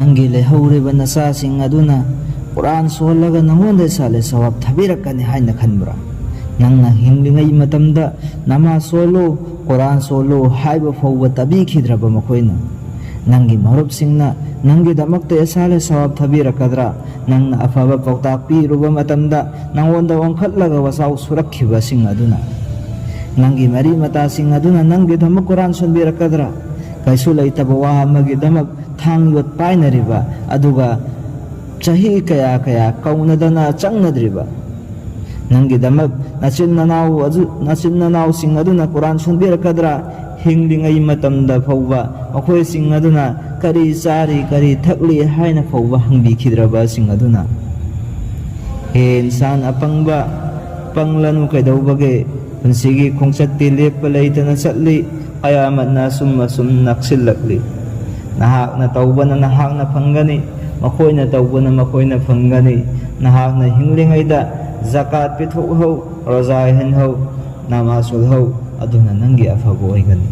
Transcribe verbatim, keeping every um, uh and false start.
ꯅꯪꯒꯤ ꯂꯩꯍꯧꯔꯤꯕ ꯅꯆꯥꯁꯤꯡ ꯑꯗꯨꯅ ꯀꯨꯔꯥꯟ ꯁꯣꯜꯂꯒ ꯅꯉꯣꯟꯗ ꯏꯁꯥꯂꯦ ꯁꯋꯥꯕ ꯊꯥꯕꯤꯔꯛꯀꯅꯤ ꯍꯥꯏꯅ ꯈꯟꯕ꯭ꯔꯥ? ꯅꯪꯅ ꯍꯤꯡꯂꯤꯉꯩ ꯃꯇꯝꯗ ꯅꯃꯥꯖ ꯁꯣꯜꯂꯨ, ꯀꯨꯔꯥꯟ ꯁꯣꯜꯂꯨ ꯍꯥꯏꯕ ꯐꯥꯎꯕ ꯇꯥꯕꯤꯈꯤꯗ꯭ꯔꯕ ꯃꯈꯣꯏꯅ, ꯅꯪꯒꯤ ꯃꯔꯨꯞꯁꯤꯡꯅ ꯅꯪꯒꯤꯗꯃꯛꯇ ꯏꯁꯥꯂꯦ ꯁꯋꯥꯕ ꯊꯥꯕꯤꯔꯛꯀꯗ꯭ꯔꯥ? ꯅꯪꯅ ꯑꯐꯕ ꯄꯥꯎꯇꯥꯛ ꯄꯤꯔꯨꯕ ꯃꯇꯝꯗ ꯅꯉꯣꯟꯗ ꯑꯣꯟꯈꯠꯂꯒ ꯋꯥꯖꯥꯎ ꯁꯨꯔꯛꯈꯤꯕꯁꯤꯡ ꯑꯗꯨꯅ, ꯅꯪꯒꯤ ꯃꯔꯤ ꯃꯇꯥꯁꯤꯡ ꯑꯗꯨꯅ ꯅꯪꯒꯤꯗꯃꯛ ꯀꯨꯔꯥꯟ ꯁꯣꯟꯕꯤꯔꯛꯀꯗ꯭ꯔꯥ? ꯀꯩꯁꯨ ꯂꯩꯇꯕ ꯋꯥ ꯑꯃꯒꯤꯗꯃꯛ ꯊꯥꯡ ꯌꯣꯠ ꯄꯥꯏꯅꯔꯤꯕ, ꯑꯗꯨꯒ ꯆꯍꯤ ꯀꯌꯥ ꯀꯌꯥ ꯀꯧꯅꯗꯅ ꯆꯪꯅꯗ꯭ꯔꯤꯕ ꯅꯪꯒꯤꯗꯃꯛ ꯅꯆꯤꯟ ꯅꯅꯥꯎ ꯑꯗꯨ, ꯅꯆꯤꯟ ꯅꯅꯥꯎꯁꯤꯡ ꯑꯗꯨꯅ ꯀꯨꯔꯥꯟ ꯁꯣꯟꯕꯤꯔꯛꯀꯗ꯭ꯔꯥ? ꯍꯤꯡꯂꯤꯉꯩ ꯃꯇꯝꯗ ꯐꯥꯎꯕ ꯃꯈꯣꯏꯁꯤꯡ ꯑꯗꯨꯅ ꯀꯔꯤ ꯆꯥꯔꯤ, ꯀꯔꯤ ꯊꯛꯂꯤ ꯍꯥꯏꯅ ꯐꯥꯎꯕ ꯍꯪꯕꯤꯈꯤꯗ꯭ꯔꯕꯁꯤꯡ ꯑꯗꯨꯅ, ꯍꯦ ꯏꯟꯁꯥꯟ ꯑꯄꯪꯕ, ꯄꯪꯂꯅꯨ ꯀꯩꯗꯧꯕꯒꯦ? ꯄꯨꯟꯁꯤꯒꯤ ꯈꯣꯡꯆꯠꯇꯤ ꯂꯦꯞꯄ ꯂꯩꯇꯅ ꯆꯠꯂꯤ, ꯀꯌꯥꯃꯠꯅ ꯑꯁꯨꯝ ꯑꯁꯨꯝ ꯅꯛꯁꯤꯜꯂꯛꯂꯤ꯫ ꯅꯍꯥꯛꯅ ꯇꯧꯕꯅ ꯅꯍꯥꯛꯅ ꯐꯪꯒꯅꯤ, ꯃꯈꯣꯏꯅ ꯇꯧꯕꯅ ꯃꯈꯣꯏꯅ ꯐꯪꯒꯅꯤ꯫ ꯅꯍꯥꯛꯅ ꯍꯤꯡꯂꯤꯉꯩꯗ ꯖꯀꯥꯠ ꯄꯤꯊꯣꯛꯍꯧ, ꯔꯣꯖꯥ ꯍꯦꯟꯍꯧ, ꯅꯃꯥꯖ ꯁꯣꯜꯍꯧ, ꯑꯗꯨꯅ ꯅꯪꯒꯤ ꯑꯐꯕ ꯑꯣꯏꯒꯅꯤ꯫